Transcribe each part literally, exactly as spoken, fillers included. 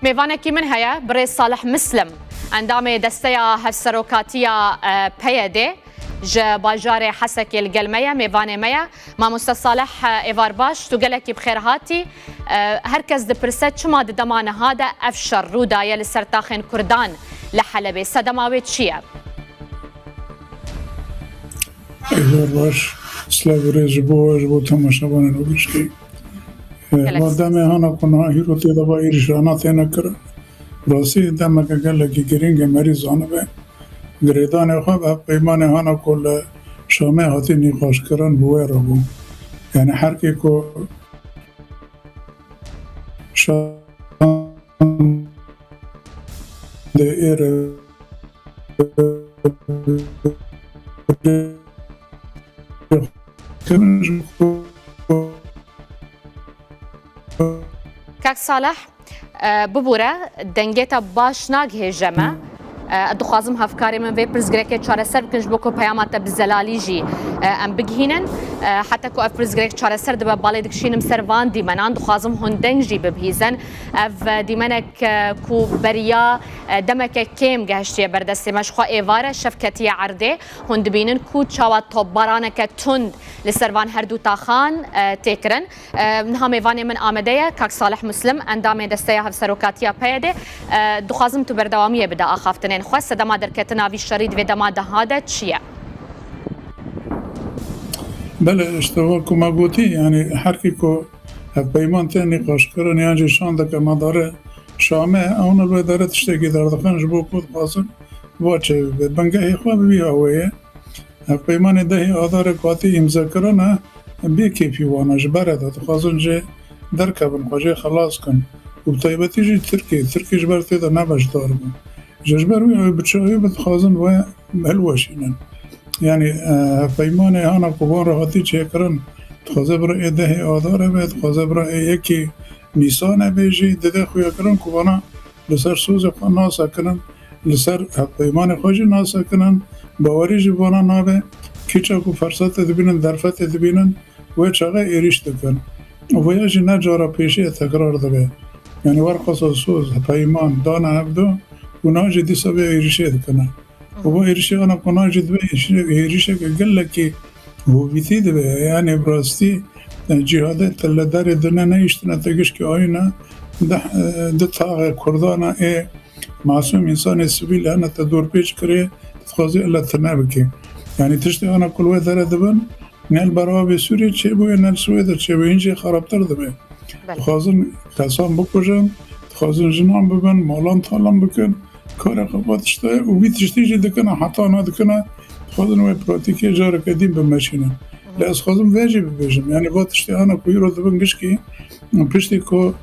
Mêvanekî min heye, birêz Salih Mislim, endamê Desteya Hevserokatiya, e, P Y D, ji bajarê Hesekê li gel me ye, mêvanê me ye. Mamoste Salih, e, êvar baş, tu gelekî bi xêr hatî. E, her kes dipirse, çima di dema niha de ev şer rû daye li ser taxên Kurdan li Helebê? Sedema wê çi ye? Êvar baş, silav û rêz ji bo we, ji bo temaşevanên û gişkî. E, Gelek va demê hana ku niha hîro tê de va êrîşana têne kirin. Rastî demeke gelekî girîng e, merî zanibe. Girêdanê xwe bi hevpeymanê hana ku li Şamê hatî nîqaşkirin bi wê re bû. Yani her kê ku Şam dê êre Kak Salih, e, bibûre, dengê te baş nagihêje me. E, ez dixwazim hevkarê min vê pirsgirêkê çareser bikin ji bo ku peyama te bi zelalî jî, e, em bigihînin. E, heta ku ev pirsgirêk çareser dibe, balê dikişînim ser van dîmenan. Dixwazim hûn deng jî bibihîzin. Ev, e, dîmenek, e, ku beriya, e, demeke kêm gehiştiye ber destê me, ji xwe êvar e, şev ketiye erdê. Hûn dibînin ku çawa topbaraneke tund li ser van her du taxan, e, tê kirin. E, niha mêvanê min amade ye, Kak Salih Muslim, endamê Desteya Hevserokatiya P Y D. E, dixwazim tu berdewamiyê bide axaftinên xwe. Sedema derketina vî şerî di vê dema de hade çi ye? Belê, işte wek ku me gotî, yani her kê ku hevpeyman tê nîqaşkirin yan jî şandeke medarê Şamê, ew li wê derê tiştekî derdixin ji bo ku dixwazin va çêbibe. Bingehê xwe bi vî awê ye. Hevpeymanê dehê Adarê ku hatî îmzekirine, bê kêfî wan e, ji berê de dixwazin jê derkevin, xwe jê xelas kin. Û bi taybetî jî Tirkê, Tirkê ji ber tê de ne beşdar bû. Ji, ji ber wî ew bi çi, ew bi dixwazin we hilweşînin. Yani, e, hevpeymanê hana ku van re hatî çêkirin, dixwaze bira ê dehê Adarê be, dixwaze bira ê yekê Nîsanê be jî, dide xuyakirin ku vana li ser sozê xwe nasekinin, li ser hevpeymanê xwe jî nasekinin, bawerî jî vana nabe, kîça ku fersete dibînin, derfetê dibînin, wê çaxê êrîş dikin. Û vêya jî ne cara pêşî ye tekrar dibe. Yani werqasa soz, peyman, dane hevdu û niha jî dîsa vê êrîşê dikine. Û vê êrîşê ana ku niha jî dibe êrîşe-, êrîşeke gelekî hovîtî dibe. Yani bi rastî, e, cîhadê te li derê dine nehiştine, te gişkî ayîne, di, e, di taxê Kurdana ê masûm însanê sivîl hene te dorpêç kirê, dixwazî ele tune bike. Yani tiştê ana ku li wê derê dibin, ne li Beravê Sûriyê çêbûye, ne li Swêdê çêbûye, hîn jî xerabtir dibe. Belê. Dixwazin kesan bikujin, dixwazin jinan bibin, malan talan bikin, kareke va tiştê û vî tiştî jî dikine, heta na dikine, dixwazin wê pratîkê careke din bimeşînin. Lê ez dixwazim vê jî bibêjim, yani va tiştê ana ku îro dibin gişkî, piştî ku,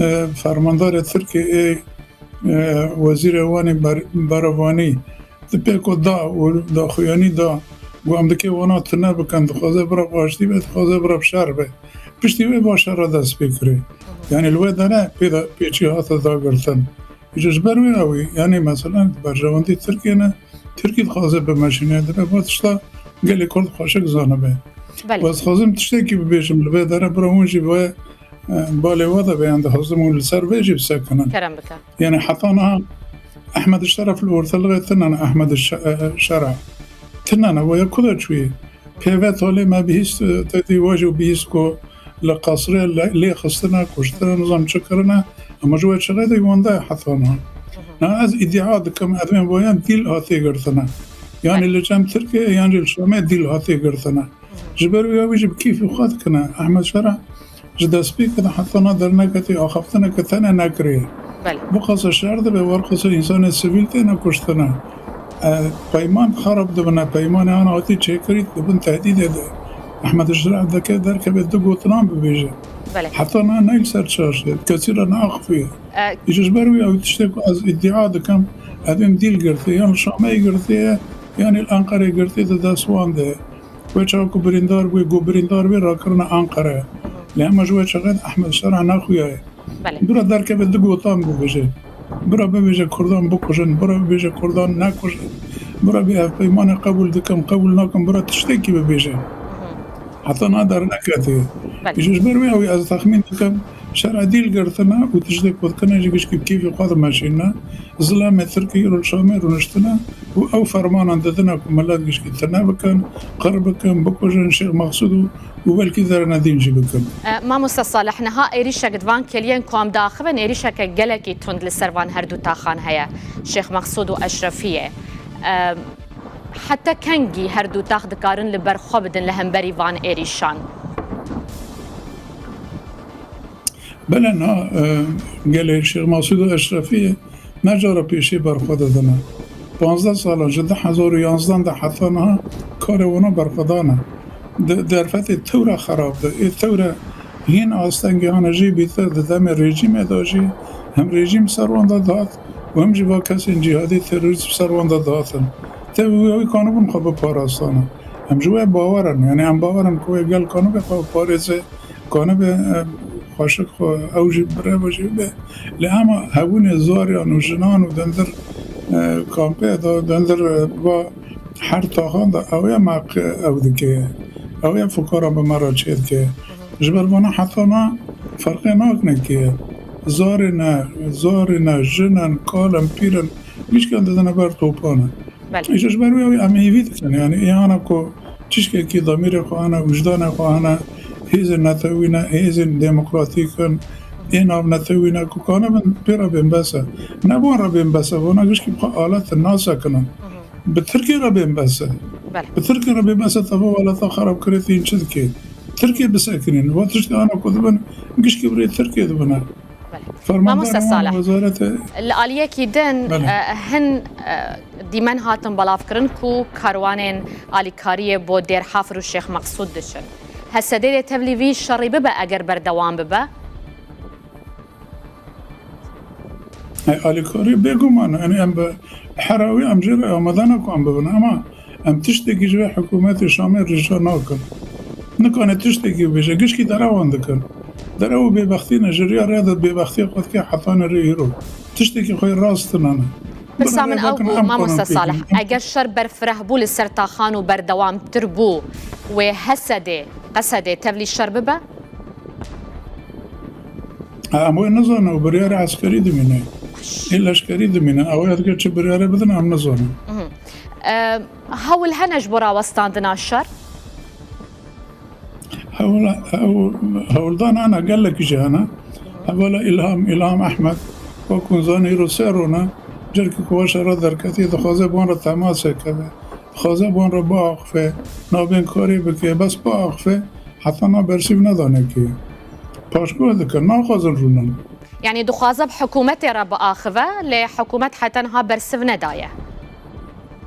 e, fermandarê Tirkê ê, e, wezîrê wan ê ber-, berevanî di pêko da û daxuyanî da, ku em dikê wana tune bikin, dixwaze bira bi aştî be, dixwaze bira bi şer be. Piştî wê va şer re dest pê kirê. Yani li wê dere pê de, pêçî hate dagirtin. Îca ji ber wê ew ê, yani mesela berjewendî Tirkiyê ne, Tirkî dixwaze bimeşîne, dibe va tişta gelê Kurd xweşik zanibe. Belê. Û ez dixwazim tiştekî bibêjim li vê dere, bira hûn jî bi wê, e, balê we de be, yan dixwazim hûn li ser vê jî bisekinin. Kerem bike. Yani heta niha Ehmed Şeref li ortelixê tune ne, Ehmed Şe-, e, Şeref. Tune ne, we ya ku de çûyê? Pê ve talê me bihîst, e, te dî we jî bihîst ku li qesrê lê, lê xistine, kuştine, nizam çi kirine, ama ji we çi qeyde wende heta niha. Na ez îdia dikim, ez ê wayan dîl hatê girtine. Yani li cem Tirkiyê, yan jî li Şamê dîl hatê girtine. Ji ber wî ew jî bi kêfî xwe dikine. Ehmed Şera ji destpêkê de heta na derneketê axaftineke tene nekiriye. Belê. Bu qasa şer dibe, werqasa însanê sivîl têne kuştine. E, peyman xerab dibine, peymanê ana hatî çêkirî dibin tehdîdê de. Ehmed Şera dike derkeve du gotinan bibêje. Belê. Heta na neyl ser çarşê, kesî re neaxifiye. E, Îca ji ber wî ew tiştê ku ez îdia dikim, evên dîl girtiye, yan li Şamê girtiye, yan li Enqerê girtiye, di dest wan de ye. Wê çawa ku birîndar bûye, ku birîndar bê, rakirine Enqere. Lê hema ji wê çaxê de Ehmed Şera nexuyaye. Belê. Bira derkeve du gotan bibêje. Bira bibêje Kurdan bikujin, bira bibêje Kurdan nekujin. Bira bê hevpeymanê qebûl dikim, qebûl nakim, bira tiştekî bibêje. Heta na derneketê. Belê. Ji, ji ber wê ew ê ez texmîn dikim, Şer edîl girtine û tiştê ku dikine jî gişkî bi kêfê xwe dimeşîne. Zilamê Tirkî îro li Şamê rûniştine û ew fermanan didine ku milet gişkî tune bikin, qir bikin, bikujin Şêx Mexsûd û, û belkî derine dîn jî bikin. E, Mamoste Salih, niha êrîşek di van keliyên ku em diaxivin, êrîşeke gelekî tund li ser van her du taxan heye, Şêx Mexsûd û Eşrefiyê. E, Heta kengî her du tax dikarin li ber xwe bidin li hemberî van êrîşan? Bele na, e, gelê Şêx Masûd û Eşrefî ne cara pêşî ber xwe didine. Panzdeh salan ji du hezar û yanzdan de heta niha karê wana ber xwe dane. Di derfetê tewre xerab de, ê tewre hîn astengê hane jî bîtir di demê rejîmê de jî hem rejîm ser wan de dihat û hem jî va kesên cîhadî terorîst ser wan de dihatin. Tevî wî ew kanibûn xwe biparastane. Em ji wê bawer in, yanî em bawer in ku wê gel kanibe xwe biparêze, kanibe, e, xweşik xwe ew jî bireve jî bibe. Lê hema hebûnê zariyan û jinan û dendir, e, kampê de, dendir, e, va her taxan de ew ye me qe-, ew dike. Ew ye fukara bi me re çêdike. Ji ber vana heta na ferqê nakine kê ye. Zarê ne, zarê ne, jin in, kal in, pîr in, gişkan didine ber topan e. Belê. Îşte ji ber wê ew em hêvî dikin. Yanî ê ana ku tiştekî damîrê xwe hene, wijdanê xwe hene, hêzên netewî ne, hêzên demokratîk in, ê navnetewî ne, ku kanibin pê re bên bes e. Ne bi wan re bên bes e, vana gişkî bi xwe alet in, nasekinin. Bi Tirkiyê re bên bes e. Belê. Bi Tirkiyê re bên bes e, teva welata xerabkirê tîn çi dike? Tirkiye bisekinîn. Va tiştê ana ku dibin, gişkî birê Tirkiye dibine. Belê. Fermandar Mamoste wan Salih, wezarete li aliyekî din, Belê. e, hin, e, dîmen hatin belavkirin ku karwanên alîkariyê bo Dêrhafir û Şêx Meqsûd diçin. H S D dê tevlî vî şerî bibe eger berdewam bibe? E, alîkarî bêguman, yanî em bi hera wî em jê re amade ne ku em bibin, ama em tiştekî ji vê hikûmetê Şamê rêça nakin. Nikane tiştekî bibêje, gişkî derewan dikin. Derew û bêbextî ne, ji riya rê de bêbextiya xwe dike hetanê rê îro. Tiştekî xwe rast tune ne. Pirsa min ew bû, Mamoste Salih, eger şer berfireh bû li ser taxan û berdewamtir bû, wê H S D, H S D tevlî şer bibe? Em wê nizanin, ew biryarê eskerî dimîne. Ê leşkerî dimîne. Ew ya dike çi biryarê bidin, em nizanin. Mhm. E, hewl hene ji bo rawestandina şer? Hewl, hewl, hewldan hene, gelekî jî hene. Hevala Îlham, Îlham Ehmed, wekû zanî îro sê rûne, carkî ku weşa re derketî, dixwaze bi wan re temasê keve. Dixwaze bi wan re biaxife, navbên karê bike, bes biaxife, heta na bersîv nedane kê. Paşguh dikin, naxwazin rûnin. Yanî dixwaze bi hikûmetê re biaxive, lê hikûmet heta niha bersiv nedaye.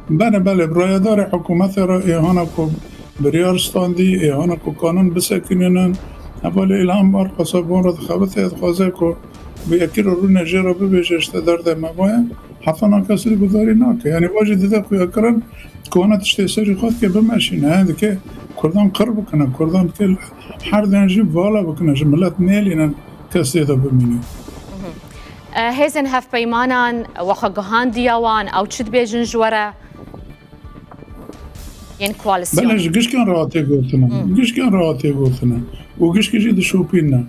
Belê, belê, bi rayedarê hikûmetê re ê hana ku biryar standî, ê hana ku kanin bisekinînin, hevalê Îlham Erqasa bi wan re dixebite, dixwaze ku bi yekî re rûne jê re bibêje, işte derdê me va ye. Heta na kesî guhdarî nake. Yanî va jî dide xuyakirin ku hana tiştê serî xwe dike bimeşîne. He, dike Kurdan qir bikine, Kurdan dike her den jî vala bikine, ji milet nêlînin kes tê de bimîne. Mhm. E, hêzên hevpeymanan we xwe gihandiya wan, ew çi dibêjin ji we re? Yên koalîsyon. Belê, ji gişkan re hatê gotine. Hmm. Gişkan re hatê gotine. Û gişkî jî dişopîne.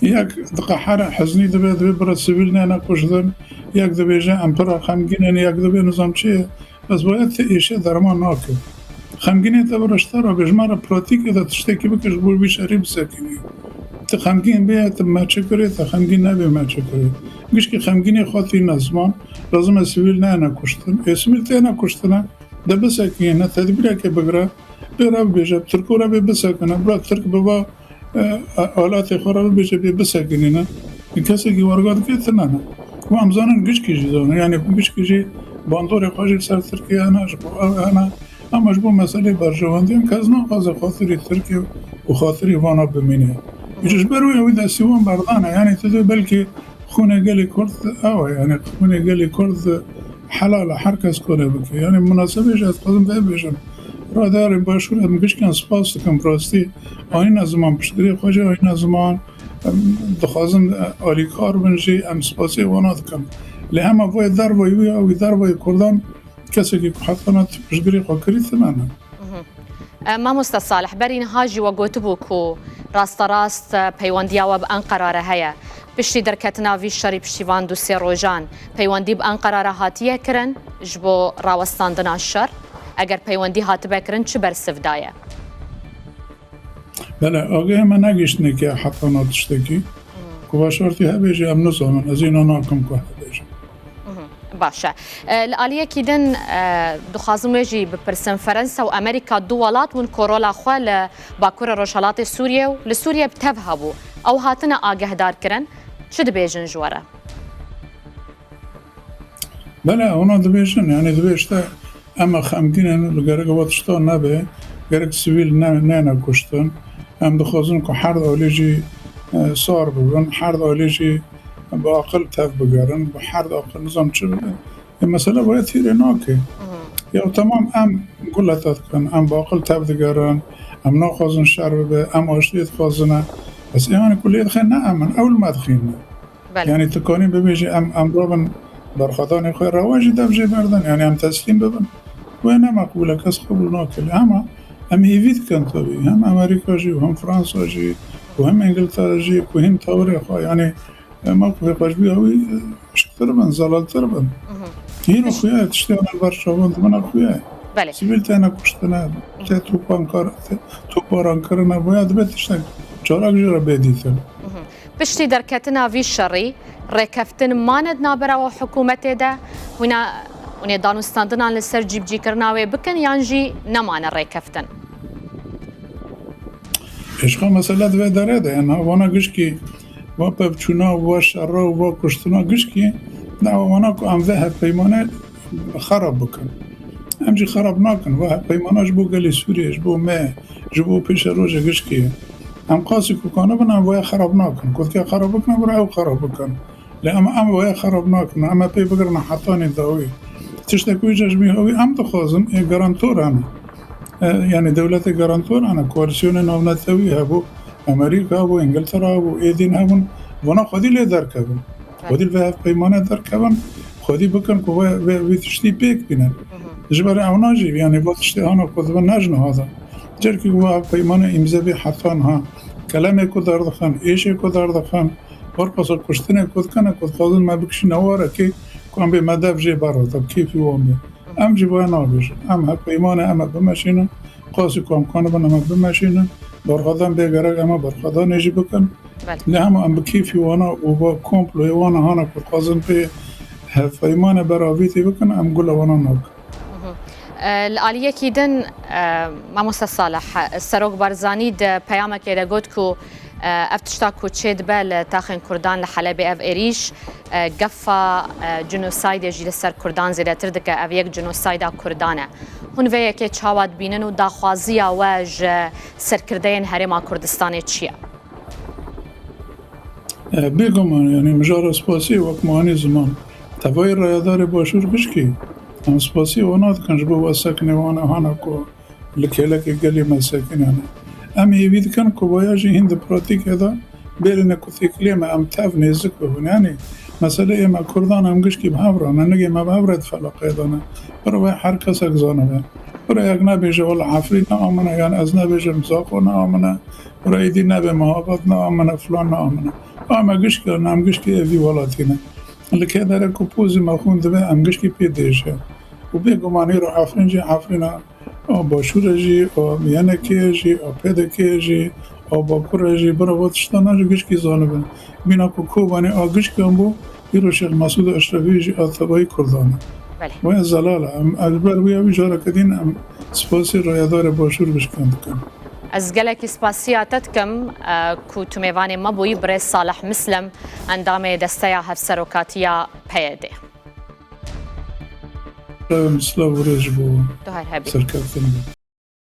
Yek diqehere, heznî dibe, dibê bira sivîl neyne kuştin. Yek dibêje em pira xemgîn in, yek dibê nizam çi ye. Bes waya ti êşe derman nake. Xemgînê te bira ji te re be, ji me re pratîkê de tiştekî bike ji bo vî şerî bisekinî. Ti xemgîn bê, ti me çi kirê, ti xemgîn nebê, me çi kirê. Gişkî xemgînê xwe tîne ziman, lazim e sivîl neyne kuştin. Ê sivîl têne kuştine, de bisekinîne, tedbîrekê bigire, bê re bibêje, bi Tirko re bê bisekine, bira Tirk biba, e, e, alatê xwe re bibêje, bê bisekinîne. Kesekî werga dike tune ne. Û em zanin gişkî jî zanin. Yanî gişkî jî bandorê xwe jî li ser Tirkiye hene, ji bo ew hene. Ama ji bo meselê berjewendiyan kes naxwaze xatirî Tirkiye û xatirî vana bimîne. Ji ber wê ew destî wan berdane. Yanî tu dê belkî xûnê gelê Kurd ew e. Yanî xûnê gelê Kurd helal e. Her kes kore bike. Yanî minasebê jî ez dixwazim vê bêjim. Radarên Başûr em gişkan spas dikim. Rastî ayîna ziman piştgirê xwe jî ayîna ziman. Em dixwazin, e, alîkar bin jî, em spasê wana dikin. Lê hema vê dervayî wî ya, wî dervayî Kurdan kesekî ku heta na tu piştgirê xwe kirî tune ne. Mhm. E, Mamoste Salih, berî niha jî we gotibû ku Rasterast, e, peywendiya we bi Enqera re heye. Piştî derketina vî şerî piştî van du sê rojan, peywendî bi Enqera re hatiye kirin ji bo rawestandina şer? Eger peywendî hatibe kirin, çi bersiv daye? Bele, agahê me negihiştine ke heta na tiştekî. Ku veşartî hebe jî em nizanin, ez îna nakim ku hebe jî. Mhm, baş e. E, li aliyekî din, e, dixwazim wê jî bipirsim, Ferensa û Amerîka du welat bûn ku rola xwe li Bakurê Rojhelatê Sûriyê û li Sûriyê bi tev hebû. Ew hatine agehdarkirin. Çi dibêjin ji we re? Bele, hûna dibêjin, yanî dibê işte em xemgîn in, li gerek ewa tişta nebe, gerek sivîl ne, neyne kuştin. Em dixwazin ku her alî jî, e, sar bibin, her alî jî bi aqil tev bigerin, bi her aqil nizam çi bibe. E, mesela waya tîrê nake. Ya temam em gule te dikin, em bi aqil tev digerin, em naxwazin şer bibe, em aştiyê dixwazine. Bes ê hanê ku lê dixe ne em in, ew li me dixîne. Belê. Yanî tu kanî bibêjî em, em rabin berxwedanê xwe rewa jî dev jê berdin, yanî em teslîm bibin. Wê ne meqbûl e, kes qebûl nake. Lê hema em hêvî dikin tabî, hem Amerîka jî û hem Fransa jî û hem Îngiltere jî ku hîn tawirê xwe, yanî, e, mewqifê xwe ji vî hawî, e, şiktir bin, zelaltir bin. Mhm. Hîro xuya ye, tiştê wan li ber çavan dimina xuya ye. Belê. Sivîl têne kuştine, tê topan kar, tê toparan kirine, boya dibe tiştek çalak jî re bê dîtin. Mhm. Piştî derketina vî şerî, rêkeftin mane di navbera we hikûmetê de? Hûna, hûnê danûstandinan li ser cîbicîkirina wê bikin yan jî nemane rêkeftin? Êşqa mesele di vê derê de ye, niha vana gişkî, va pevçûna, va şera û va kuştina gişkî, dawa vana ku em vê hevpeymane xerab bikin. Em jî xerab nakin. Va hevpeymana ji bo gelê Sûriyê, ji bo me, ji bo pêşerojê gişkî ye. Em qasî ku kanibin, em vaya xerab nakin. Ku dike xerab bikin, em vira ew xerab bikin. Lê em, em vaya xerab nakin. Em ê pê bigirin hetanî dawî. Tiştek wî jî ji vî hawî em dixwazin, ê garantor hene. E, yanî dewletê garantor hene. Koalîsyonê navnetewî hebû, Amerîka hebû, Îngiltere hebû, êdîn hebûn. Vana xwedî lê derkevin. Xwedî li vê hevpeymane derkevin. Xwedî bikin ku vê, vê, vê tiştî pêk bînin. Ji ber ew najî, yanî va tiştê hana ku dibin ne ji niha de. Carkî ku va hevpeymane îmze bê heta niha. Kelemê ku derdixin, êşê ku derdixin, berpasa kuştinê ku dikin, ku dixwazin me bikişîne warekê, ku em bê me dev jê berre, bi kêfî wan be. Em jî vaya nabêjin. Em hevpeymane em ê bimeşînin, qasî ku em kanibin em ê bimeşînin. Berxwedan bê gerek em ê berxwedanê jî bikin. Belê. Lê hema em bi kêfî wana û bi komployê wana hana ku dixwazin pê hevpeymane beravîtî bikin, em gule wana nakin. Mhm. E, li aliyekî din, e, Mamoste Salih, Serok Barzanî di peyamekê de got ku, e, ev tişta ku çêdibe li taxên Kurdan li Helebê, ev êrîş, e, gefa, e, cinosaydê jî li ser Kurdan zêdetir dike, ev yek cinosayda Kurdan e. Hûn vê yekê çawa dibînin û daxwaziya we ji serkirdeyên Herêma Kurdistanê çi ye? E, bêguman, yanî mijara spasiyê wek me anî ziman. Tevayî rayedarê Başûr gişkî, em spasiyê wana dikin ji bo vesekinê wan hana ku li kêlekê gelê me sekinane. Em hêvî dikin ku vaya jî hîn di pratîkê de bêrîne ku têkiliyê me em tev nêzik bibin. Yanî meseleyê me Kurdan em gişkî bi hev re ne, nigê me bi hev re di felaqeyê de ne. Pir ve her kesek zanibe. Pir yek nebêje wela Efrîn neamine, yan ez nebêjim Zaxo neamine. Pir êdî nebe Mehabad neamine, filan neamine. Ama gişkî ne, em gişkî êdî welatî ne. Li kê dere ku pozî me xûn dibe, em gişkî pê dêje. Û bêguman îro Efrîn jî Efrîna A Başûr e jî, a Yenekê ye jî, a P D K ye jî, a Bakur e jî, bira va tiştana jî gişkî zanibin. Bîna ku Kobanê a gişkan bû, îro Şêx Mesûd Eşrefî jî a tevayî Kurdan e. Belê. Wê zelal e. Em, ez ber wî, wî careke din em spasî rayedarê Başûr gişkan dikin. Ez gelekî spasiya te dikim, e, ku tu mêvanê me bûyî, birêz Salih Mislim, endamê Desteya Hevserokatiya P Y D. Em silav û rêz ji bo Tu her hebî. Serkeftin.